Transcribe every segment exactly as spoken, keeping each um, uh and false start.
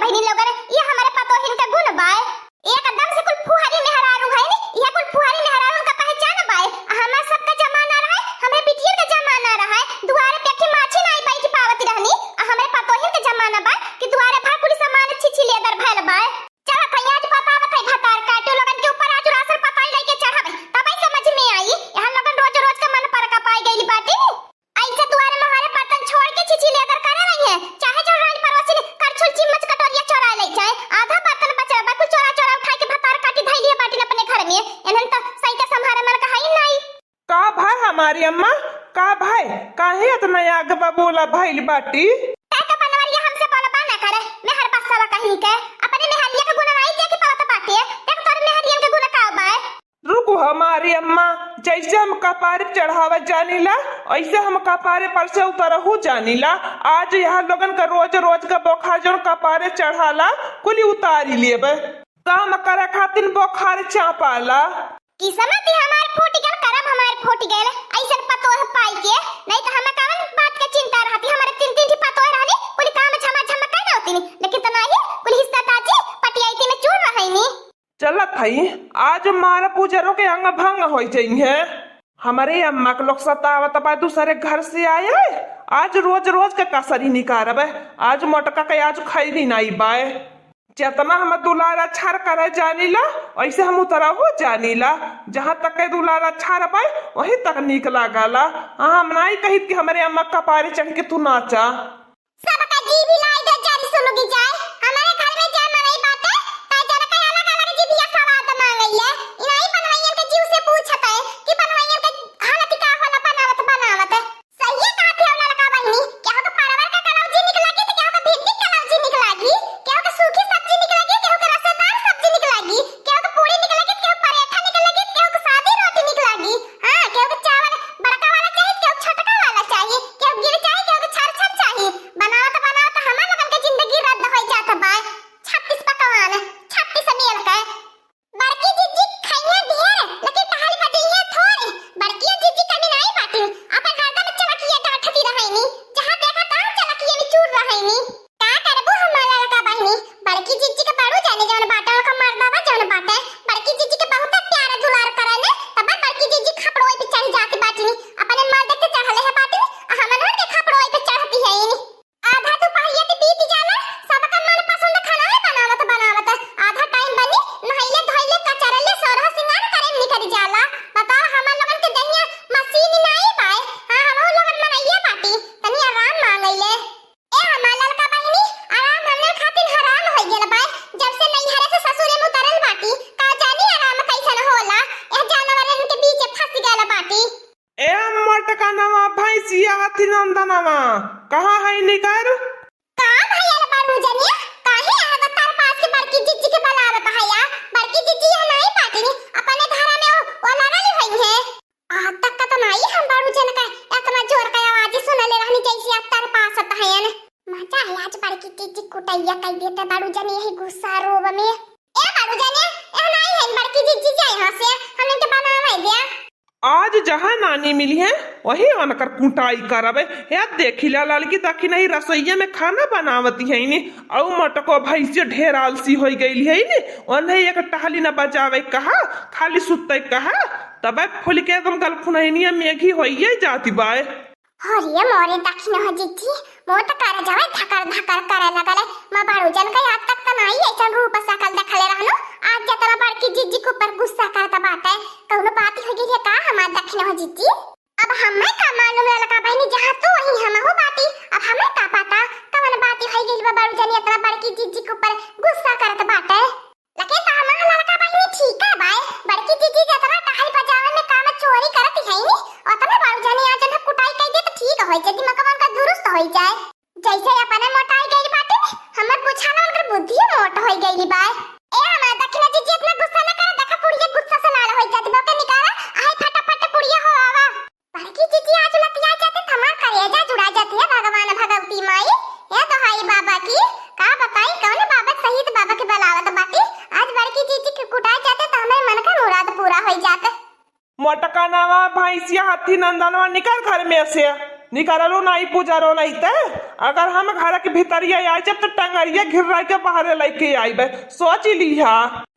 इन्हीं लोगन, ये हमरे पतोहिन का गुण बाय। एकदम से कुल फुहरी मेहरारू है नी, ये कुल फुहरी मेहरारू उनका पहचान बाय। हमार सबका जमाना रहे, हमरे बिटियन का जमाना रहे, दुआरे पे अखी माछी नाई बैठ पावत रहनी। आ हमरे पतोहिन का जमाना बाय कि दुआरे भर कुल सामान छिछी लेदर भैल बाय। चलत है, आज बतावत है भतार काटू लोगन के ऊपर, आज रासन पताई लेके चढ़ावे, तबे समझ में आई। यहाँ लोगन रोज रोज का मन पर का पाई गई बाटी। ऐसे दुआरे मोहारे बर्तन छोड़ के छिछी लेदर करे रही है, चाहे जो रानी परोसिन करछुल चिम्मच कटोरिया चोरा ले जाए, आधा बर्तन बचल बा, कुल चोरा चोरा उठाई के भतार काटी धई लिए बाटिन अपने घर में। इन्हन तो सही के संभारे मन का है ही नहीं। का भाई हमारी अम्मा, का भाई, काहे इतना आग बबूला भइल बाटी? का का बनवरिया हमसे बोलबा ना करे, मेहर बसवा कहीं के, अपने मेहरिया के गुण नहीं देख पावत बाटे, देख तोर मेहरियन के गुण का बाय। रुको हमारी अम्मा, जैसे हम कपारे चढ़ावे जानीला, ऐसे हम कपारे पर से उतरहू जानीला। आज यहाँ लोगन का रोज रोज का बोखार जौन कपारे चढ़ाला, कुली उतारी लेबे। काम करे खातिर बोखार चापाला। किस्मत ही हमार फूट गल, करम हमार फूट गल, ऐसन पतोह पाई के, नहीं तो हमें कवन बात के चिंता रहती। हमारे तीन तीन ठी पतोह रहनी, कुल काम झमा झमा कर होती नी, लेकिन तो नहीं, कुल हिस्सा ताजी पटियाई में चूर रहनी। चलत हई, आज मार पूजरो के अंग भंग होइ जइहे। हमरे अम्मा के लोग सतावत बा, दूसरे घर से आए हैं, आज रोज रोज के कसरी निकारब, आज मोटका के आज खैनी नाई बाय। जेतना हम दुलार अच्छार करे जानीला, ऐसे हम उतरहू जानीला। जहाँ तक के दुलार अच्छार बाय, वहीं तक नीक लागला। हाँ, हम नाई कहित कि हमरे अम्मा कपारे चढ़ के तू नाचा। सबका जीभ लाई दे जरी सुलुगी जाए। हमारे घर में जे मनई बाटे, ता जन के अलग-अलग जीभिया सवाद मांगइले। इनाई बनवैयन के जीव से पूछत है कि बनवैयन के हालत का होला बनावत बनावत। सही कहत है ललका बहिनी, केहू के परवर का कलौजी निक लागी तो केहू के भिंडी के कलौजी निक लागी, केहू के सूखी सब्जी निक लागी, केहू के रसेदार सब्जी निक लागी, केहू के पूरी निक लागी, केहू परेठा निक लागी, केहू के सादी रोटी निक लागी। हाँ, केहू के चावल बड़का वाला चाही, केहू छोटका वाला चाही, केहू गिर चाही, केहू के छर छर चाही। बनावत बनावत हमार लोगन के जिंदगी रद्द होइ जात बा। छत्तीस पकवान, छत्तीस मेल के। बड़की जिज्जी खइहे ढेर, लेकिन टहल बजइहे थोर। बड़की जिज्जी कमी नाई बाटी, अपन हरदम चलकिए डांटती रहइनी, जहाँ देखा तहाँ चलकिए में चूर रहइनी। का करबू हमार ललका बहिनी, बड़की जिज्जी के बड़ू जानी जौन बाटे, ओकर मर्दावा जौन बाटे, बड़की जिज्जी के बहुत प्यार दुलार करेले, तब बड़की जिज्जी खपड़ोई पे चढ़ जाके बाटिनी, अपने मर्द के चढ़ले है बाटिनी, आ हमनहन के खपड़ोई पे चढ़ती है इनी। आधा दुपहरिया के बीत जाला, सबका मन पसंद खाना है बनावत बनावत, आधा टाइम बनी, नहइले धोइले, कचरले, सोरह सिंगार करे में निकल जाला। बताओ, हमार लोगन के दहिया मशीन नाई बाय, हाँ, हमहू लोगन मनइये बाटी, तनी आराम मांगइले। ए हमार ललका बहिनी, आराम हमने खातिर हराम होइ गेल बाय। जब से नैहरे से ससुरे में उतरल बाटी, का जानी आराम कैसन होला। ए जानवरन के बीच फंस गेल बाटी। ए मोटकनवा भैंसिया हथी नंदनवा, कहाँ है निकर? का भइल बड़ू जनिया, काहे आवा तार पास के बड़की जिज्जी के बुलावत हया? बड़की जिज्जी यहाँ नाई बाटी, अपने घरा में वो, वो लड़ल हुई है। आज तक का तो नाई हम बड़ू जन का इतना जोर का आवाज सुनले रहनी जैसे आप तरपासत हयन। मजा है आज बड़की जिज्जी कुटैया कई देते बड़ू जन यही गुस्सा रोब में। ए बड़ू जन, ए नाई है बड़की जिज्जी जाए यहाँ से, हमने के बनावे दिया। आज जहाँ नानी मिली है वही उनकर कुटाई करबे। या देखी ला ललकी दखिनही रसोइया में खाना बनावती है नी, अउ मोटको भैंसिया ढेर आलसी होइ गइली है नी, उन्हें एक टहली न बजावे कहा, खाली सुते कहा। तबे फूल के एकदम गलखुनैनिया मेघी होइए जाती बाय। हरिये मोरे दखिनहो जिज्जी, मोर त करजवा धकर धकर करे लगल। माँ बड़ू जन का आज तक त नाई ऐसन रूप सकल देखले रहनो, आज जतना बड़की जिज्जी के ऊपर गुस्सा करत बाटे। कौनो बात हो गई है का हमार दखिनहो जिज्जी? अब हमें का मालूम ललका बहिनी, जहाँ तू वहीं हमहू बाटी। अब हमें का पता कवन बात हो गई बा बड़ू जनी इतना बड़की जिज्जी के ऊपर गुस्सा करत बाटे। लेकिन त हमार ललका बहिनी ठीक है बाय, बड़की जिज्जी जतना टहल बजावे में काम चोरी करत है नी, उतना बड़ू जनी आज जब कुटाई कह दे तो ठीक हो जाए, दिमाग उनका दुरुस्त हो जाए। जैसे अपने मोटाई गई बाटे, हमर पूछाला उनकर बुद्धियो मोट हो गई बाय। ए हमार दखिना जिज्जी इतना गुस्सा न कर, देखा पुड़िया गुस्सा से लाल हो जाती, बके निकाला, आहे फटाफट पुड़िया हो आवा। बड़की जिज्जी आज लतिया जाते त हमार करेजा जुड़ा जाती है, भगवान भगवती माई, हे दोहाई बाबा की, का बताई कौन बाबा शहीद बाबा के बुलावत बाटी। आज बड़की जिज्जी के कुटाए जाते त हमारे मन का मुराद पूरा हो जाते। मोटकनवा भैंसिया हथी नंदनवा निकल घर में से, निकरलो नाई पुजरो नाई ते, अगर हम घर के भीतरिया आइ जाब तो टंगरिया घिर्रा के बाहरे लइके आइबे, सोचि लिहा।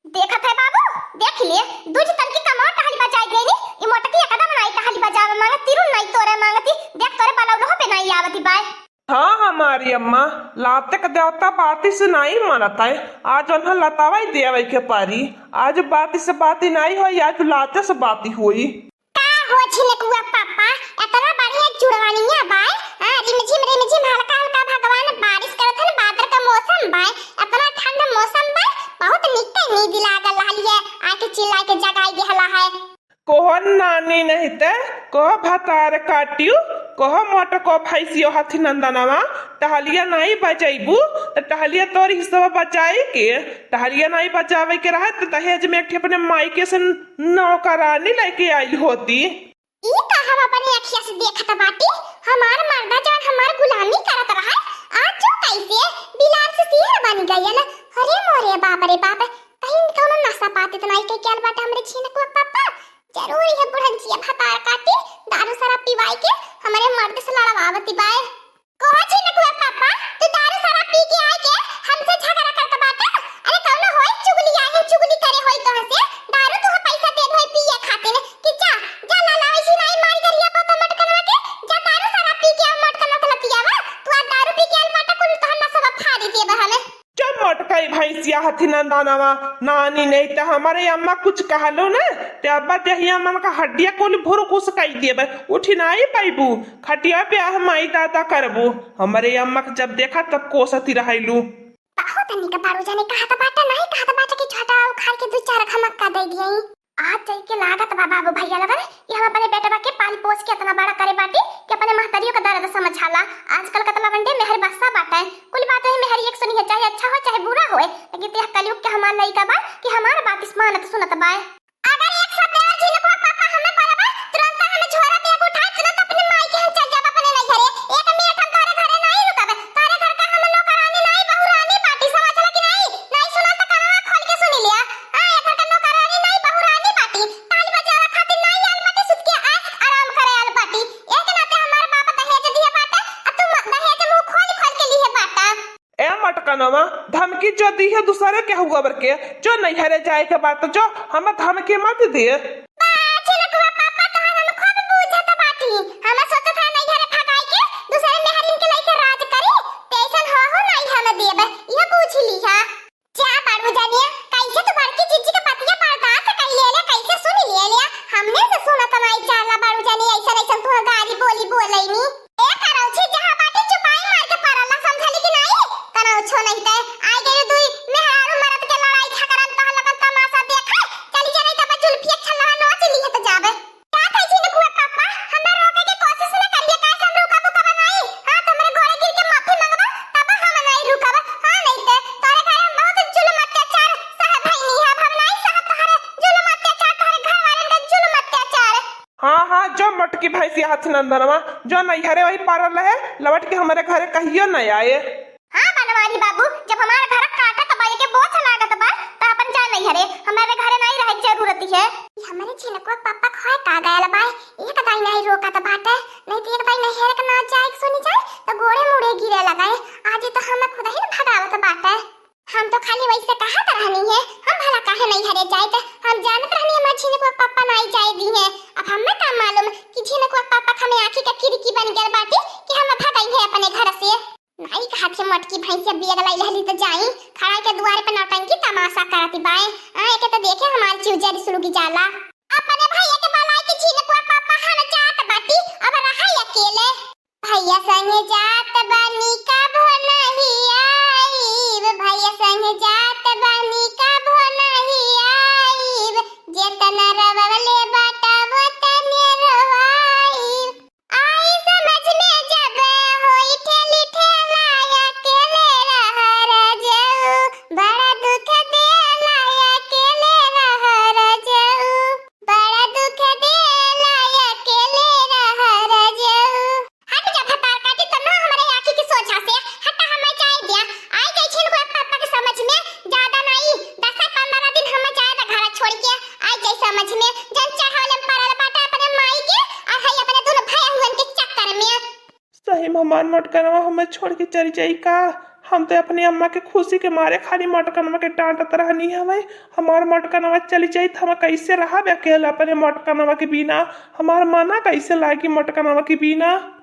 देखत है बाबू, देखि ले, दूज तनकी कमवा टहली बजाइ गइनी, ई मोटकी एकदम नाई टहली बजावे माँगत, तिरुन नाई तोरे माँगती, देख तोरे बलौलहो पे नाई आवती बाय। हाँ हमारी अम्मा, लाते क देवता बाती से नाई मानत है, आज उन्हें लतावा ही देवे के परी, आज बाती से बाती नाई होई, आज लाते से बाती होई। का हो झिनकुआ पापा, एतना बढ़िया जुड़वानिया बाय, हाँ, रिमझिम रिमझिम हल्का हल्का भगवान बारिश करत हन, बादर का मौसम बाय, एतना ठंड मौसम बाय, बहुत निक नींद लागल रहली है, आके चिल्लाइ के जगाइ देहला है। कहो नानी नहीं ते, कहो भतार काटियो, कहो मोटको भैंसियो हथी नंदनवा, टहलिया नाई बजैबू, त टहलिया तोर हिस्सा बचाई के, टहलिया नाई बचावे के रहे, त दहेज में एक ठे अपने माई के से नौकरानी लइके आइल होती। ई का हम अपने अखिया से देखत बाटी? हमार मर्दा जौन हमार गुलामी करत रहा, आज जो कैसे बिलार से शेर बन गयल। अरे मोरे बाप रे बाप, कहीं कौनो नशा पाती त नाई के क्या बाटे हमरे झिनकुआ पापा? जरूर ये बुढ़ंचिया भतार काटी, दारू शराब पिवाई के हमरे मर्द से लड़वावती बाय। कहो झिनकुआ पापा, तू दारू शराब पी के आइ के हमसे झगड़ा करत बाटे? अरे कौनो होई चुगली, आई चुगली करे होई तोहसे, दारू तू पैसा दे होई पिए खातिर कि जा, जा ना लावे छी नाई मारी करिया पोता मटकनवा के, जा दारू शराब पी के आओ मटकनवा के लतियावा, तू आज दारू पी के आइल बाटे, कुल तोहर नसवा फाड़ी देबे हमें। चल मोटकई भैंसिया हथी नंदनवा, नानी नहीं त हमरे अम्मा कुछ कहलो न, ते अब्बा देहिया मन का हड्डिया कुल भुरकुस कई देबे, उठी नाई पैबू, खटिया पे आह माई दादा करबू। हमरे अम्मा के जब देखा तब कोसती रहैलू। बहुत निक बारू जाने कहत बाटे, नहीं कहत बाटे कि छोटा उखाड़ के दू चार खमक्का दे दिए। आज जाई के लागत बा बाबू भैया लगन कि हम अपने बेटवा के पाल पोस के इतना बड़ा करे बाटी कि अपने महतरियों का दर्द समझाला। आजकल कतला बंडे मेहर बस्सा बाटे, कुल बात ही मेहर एक सुनी है, चाहे अच्छा हो चाहे बुरा होए, लेकिन तेह कलयुग के हमार लइका बा कि हमार बात इस मानत सुनत बाए। अगर एक शब्द और झिनकुआ पापा हमें बोलबा, तुरंत हमें झोरा बैग उठाए, तुरंत अपने माई के हम चल जाब अपने नैहरे। एक मिनट हम तोरे घरे नहीं रुकब। तोरे घर का हम नौकरानी नहीं, बहुरानी बाटी, समझला कि नहीं? नहीं सुनल त कानवा खोल के सुनी लिया। हाँ, ये घर का नौकरानी नहीं, बहुरानी बाटी। ताल बजावे खातिर नहीं आल बाटी, सुत के ऐश आराम करे आल बाटी। एक नाते हमार बाप दहेज दिए बाटे, आ तू म-, दहेज मुंह खोल खोल के लिए बाटा। ए मटकनवा, धमकी जो दी है दूसरे के हुआ बर के, जो नैहरे जाए के बात, जो हम धमकी मत दे। बा, झिनकुआ पापा, तोहर हम खूब बूझत बाटी। हम सोचत है नैहरे भगाई के दूसरे मेहरिन के लइके राज करी, तैसन हो हो नहीं हम देब, यह बूझ लिहा। जा बारू जानिया, कैसे तू बड़की जीजी के बतिया बर्दाश्त कर ले ले, कैसे सुन ले ले, हमने से सुनत नहीं चाहला बारू जानिया, ऐसन ऐसन तू गारी बोली बोलैनी। ए करौछी, जहाँ बाटी चुपाई मार के पड़ला, समझली कि नहीं? करौछो नहीं ते, आइ गए दुई मेहरारू मरद के लड़ाई झगड़ा में तोहर लगन तमाशा देखे, चली जा नहीं तब जुल्फी अच्छा लगा नोच ली है तो जाबे। का कही झिनकुआ पापा, हमरा रोके के कोशिश न करिए, काहे से हम रुकब उकब नहीं। हाँ, तो हमरे गोड़े गिर के माफी मांगबा, तब हम नहीं रुकब। हाँ, नहीं ते तोरे घर हम बहुत जुल्म अत्याचार सह भइनी है, अब हम नहीं सह तोहरे जुल्म अत्याचार, तोहरे घर वालन का जुल्म अत्याचार। हाँ, हाँ, जो मोटकी भैंसिया हथी नंदनवा, जो नैहरे वही पारल रहे, लौट के हमरे घरे कहियो न आए। हाँ बनवारी बाबू, जब हमार घर काटत बा, एके बोझ लागत बा, त अपन जा नैहरे, हमरे घरे नहीं रहे के जरूरत है। ई हमरे झिनकुआ पापा खोए का गयल बा, एक दाई नहीं रोकत बाटे, नहीं तो एक दाई नैहरे के ना जाए के सुनी जाए, त गोड़े मुड़े गिरे लगे। आज तो हम खुद ही न भगावत बाटे। हम तो खाली वैसे कहत रहनी है, हम भला काहे नैहरे जाइत, हम जानत रहनी हमार झिनकुआ पापा नहीं जाए दी है। अब हमें का मालूम कि झिनकुआ पापा हमें आँखी का खिड़की बन गल बाटी कि हम भगाई है अपने घर से। नाई कहत है मोटकी भैंसिया, बेग लाई लहली तो जाई, खड़ा के दुआरे पे नौटंकी तमाशा करती बाए। आ, एके तो देखे हमार चिउजरी सुलुगी जाला। अपने भैया के बलाई के झिनकुआ पापा हम जात बाटी, अब रहा अकेले। भैया संगे जात बानी कभो नहीं आईब, भैया संगे जात बानी कभो नहीं आईब, जेतना रवले बाटा वो तने रोवाईब। आई समझ में जब होई ठेली ठेला, अकेले रह रजऊ, बड़ा दुख देला, अकेले रह रजऊ, बड़ा दुख देला, अकेले रह रजऊ। हट जा भतार काटी, त ना हमरे आँखी के सोझा से, हटा। हमार मोटकनवा हमें छोड़ के चली जाई का? हम तो अपनी अम्मा के खुशी के मारे खाली मोटकनवा के डांटत रहनी हवे। हमार मोटकनवा चली जाई तो हम कैसे रहब अकेला अपने मोटकनवा के बिना? हमार मना कैसे लागी मोटकनवा के बिना?